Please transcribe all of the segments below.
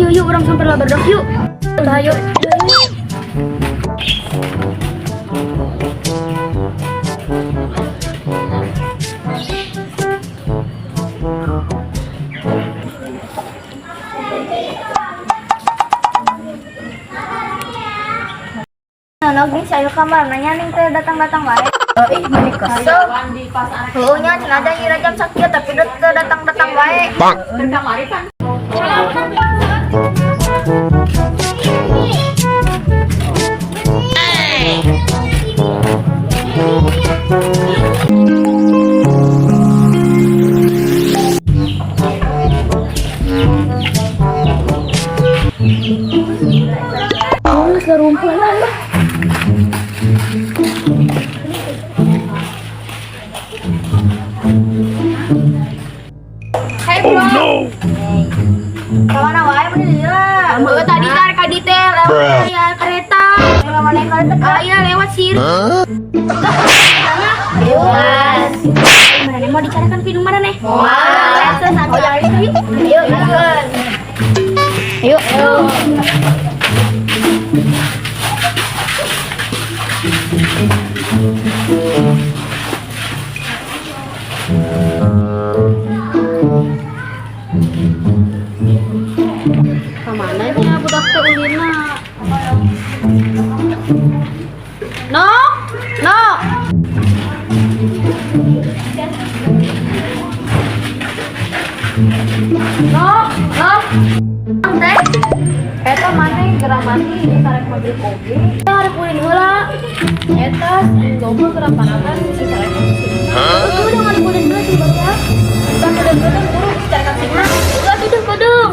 Yuk yuk, urang samper lah barudak yuk. Tah, yuk. Nah, guys, ayo kamar nanya nih teh datang-datang wae. Ih, meni kesel. Heueuh nya cenah ada ngira jam sakieu tapi teu datang-datang wae. Oh, geus garumpul lah. Hai, bro. Oh no! Kamana wae mun lila? Heueuh, tadi teh ka dieu teh lewat ya kereta. Mana kereta? Ah, iya lewat sih. Jelas. Mana nih mau dicarikan film mana nih? Moal. Yuk, yuk, yuk. Yuk. Kemana nya budak teh ulina? Nok, nok. Nok, nok. Teh. Eta maneh geura mandi tarik mobil oge. Arek ulin heula. Eta loba geura panakan si carekan sih. Itu udah ngarep ulin heula sih bapak. Kan udah udah buru carekan sih. Udah tuh kodong.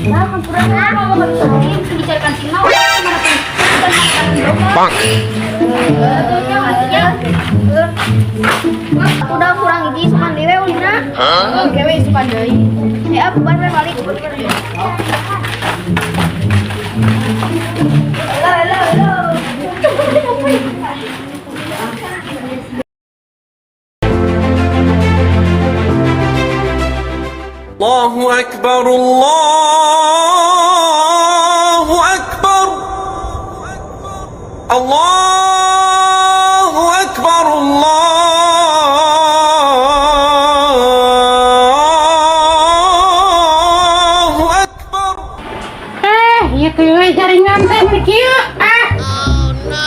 Nah, kan kurang apa nggak bisa bisa dicarikan signal. Mana pun kan makan loba. Udah kurang hiji sukan dewe ulina. Oke we isukan deui. Ya, bubar we balik. Halo, halo, halo. الله أكبر الله أكبر الله أكبر الله أكبر. Eh, ieu teh we jaringan teh mun kieu. Ah. Oh no.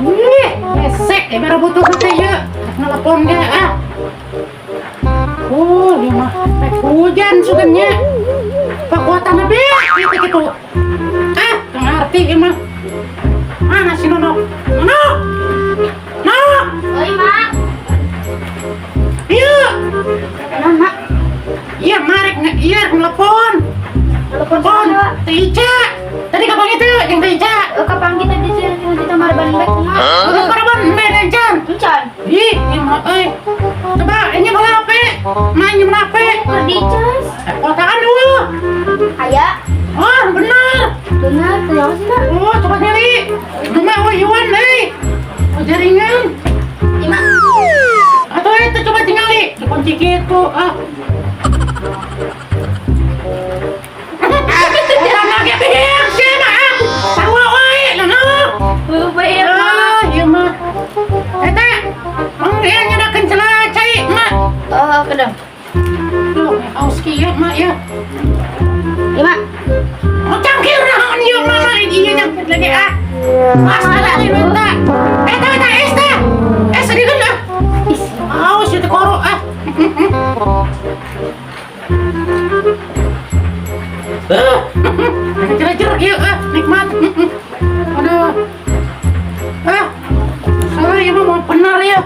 Ih, gesek eh baru butuh teh ieu. Nelpon ge ah. Oh, ieu mah rek hujan sugan nya. Kekuatan beak ieu teh kitu. Ah, teu ngarti ieu mah. Mana si Nonok? Nonok! Nonok! Oi, Mak. Ieu. Nah, Mak. Iya, marek iya rek nelpon. Telepon Telepon saha? Teh Ica. Tadi kapan itu jeung Teh Ica? Eh, kapan kita di sini kita marban baik kumaha? Udah paraban mere can. Encan. Ih, ini mah euy. Coba ini mana HP? Main mana HP? Keur dicas. Kotaan dulu. Aya. Oh, benar. Benar, teu yang sih, Mak. Oh, coba nyari. Cuma oh Iwan euy. Oh, jaringan. Iya, Mak. Atau itu coba tinggali. Dikunci gitu. Ah. Kotaan lagi beak sia mah. Ah. Sarua wae lah noh. Heuh, bae, Mak. Ah, ieu mah. Eta, mang dia nyadakeun celah cai, mak. Oh, kedang. Duh, haus kieu mak ya. Iya, Mak. Oh, cangkir naon ieu mah ieu nyangkir lagi ah. Pas ada ieu minta. Eta eta es teh. Es sedikeun ah. Haus ieu teh koro ah. Jejer kieu ah, nikmat. Aduh. Ah. Salah ieu mah mau bener ya.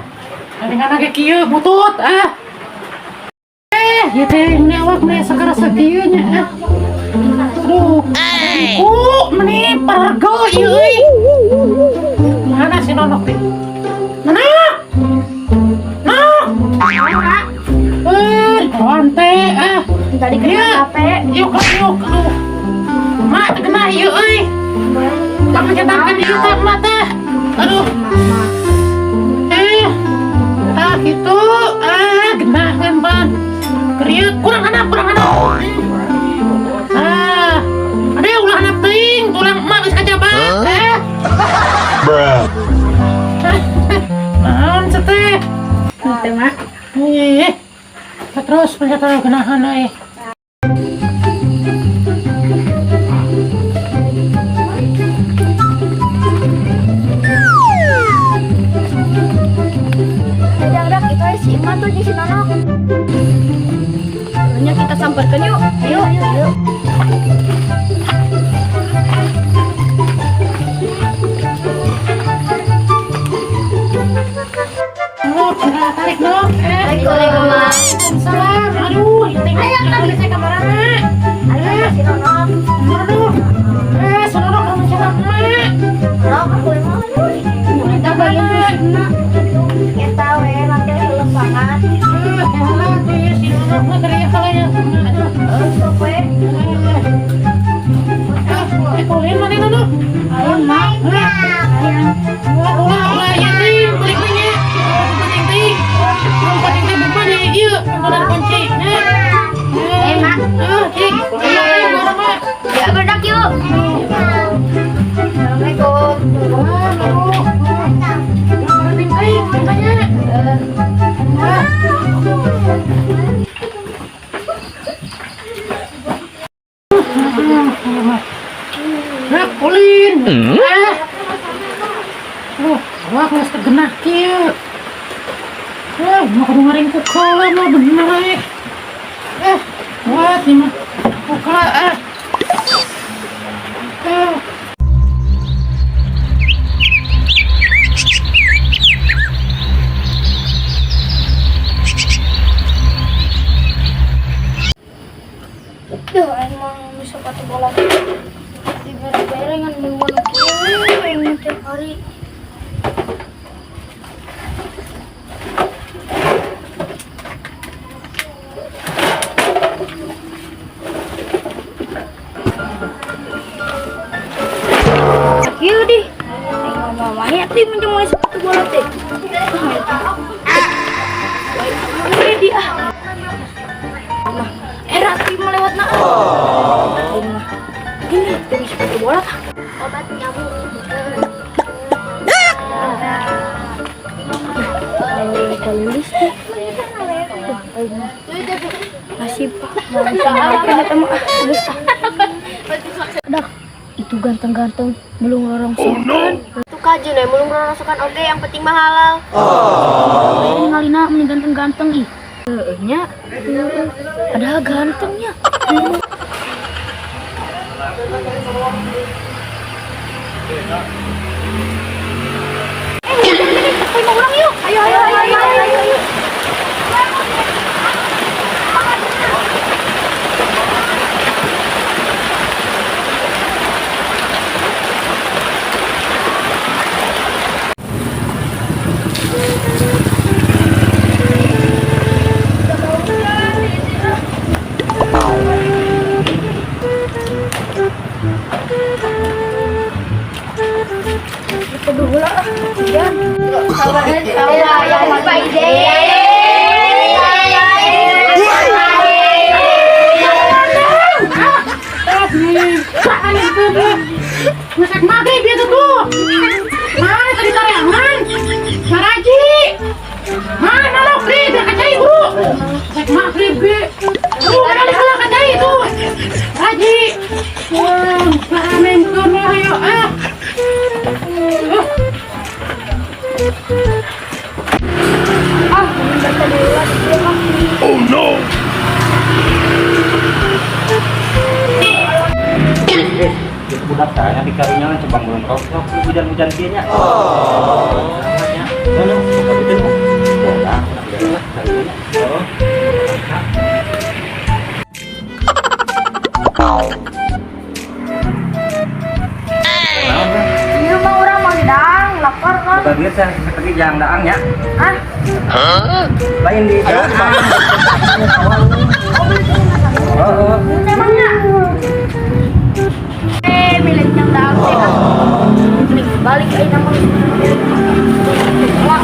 Jaringan ge kieu butut ah. Eh, ieu teh ini awak mah segera sakieu nya ah. Aduh. Meni pargo ieu euy. Mana si Nonok teh? Mana? Nok. Mak. Eh, kawan teh ah. Tadi Iya. kena HP. Yuk, yuk, aduh. Mak, kena ieu euy. Pangcetakkeun ieu teh mak teh. Aduh. Eh. Ah, gitu. Ah, genaheun pan. Krieu kurang anak, kurang anak. Ulah handap teuing, tulang emak geus kajabak. Eh. Bruh. Naon teh? Teh mah. Ih. Terus pencet genahan euy. Dak, itu si Ima tuh jeung si Nonok. Nya kita samperkeun yuk. Ayo, ayo, ayo. Nok, tarik nok. Eh. Waalaikumsalam. Salam. Aduh, ieu teh geus saya kamarana. Ayo si Nonok. Aduh. Eh, si Nonok kamu cara emak. Nonok aku emang kita bagian si Ima. Eta we make lepangan. Eh, kalah tuh ya si Nonok mah teriak kalah ya. Aduh. Sok we. Eh, kulin mana Nonok? Ayo, Mak. Ulah, ulah, ulah, ya ting, balik nya. Penting ting. Lompat ting buka di ieu, nontonan kunci. Nah. Eh, Mak. Eh, cik. Ayo, ayo, baru mak. Ya, berdak yuk. Assalamualaikum. Wah, baru. Penting ting, makanya. Ah. Nah, kulin. Ah. Loh, wah, geus tergenah kieu. Eh, mau kudu ngaringkuk heula mah bener eh. Eh, wah, ini mah buka ah. Eh. Duh, emang sepatu bola dibere-bere ngan mingguan kieu aing tiap hari. Kieu dih. Aing mah mama teh minjem meuli sepatu bola teh. Ah, di ah. Mah, era teh melewat na. Aing mah. Ini demi sepatu bola tah. Obat nyamuk. Nah, teh. Aing mah. Nasib mau sama eta mah ah, geus ah. Dah, itu ganteng-ganteng belum rorongsokan. Itu kajen ya, belum rorongsokan oke, yang penting mah halal. Oh. Ngalina meni ganteng-ganteng ih. Heeh nya. Heeh. Padahal gantengnya. Eh, mau ulang yuk. Ayo, ayo, ayo, ayo, ayo, ayo. Kudu heula ah. Hujan. Sabar ya, ya, Pak Ide. Masak maghrib ya tuh. Mana tadi tareangan? Maraji. Mana lo kri? Dah kacai bu. Masak maghrib ge. Tuh mana kalah kacai itu. Raji. Wah, amin tuh ayo ah. Ah, baca dulu lah dia mah. Oh no. Eh, itu budak tanya di karunya coba belum rokok hujan-hujan kieu nya. Oh. Nya. Mana? Buka itu. Bola, udah karunya. Oh. Ieu mah urang mau dang, lapar kan. Buka duit saya seperti jang daang ya. Ah, Lain di. Oh, beli tuh Oh, oh. Emangnya? Eh, milik yang daang teh ah. Mending balik aing mah. Wah,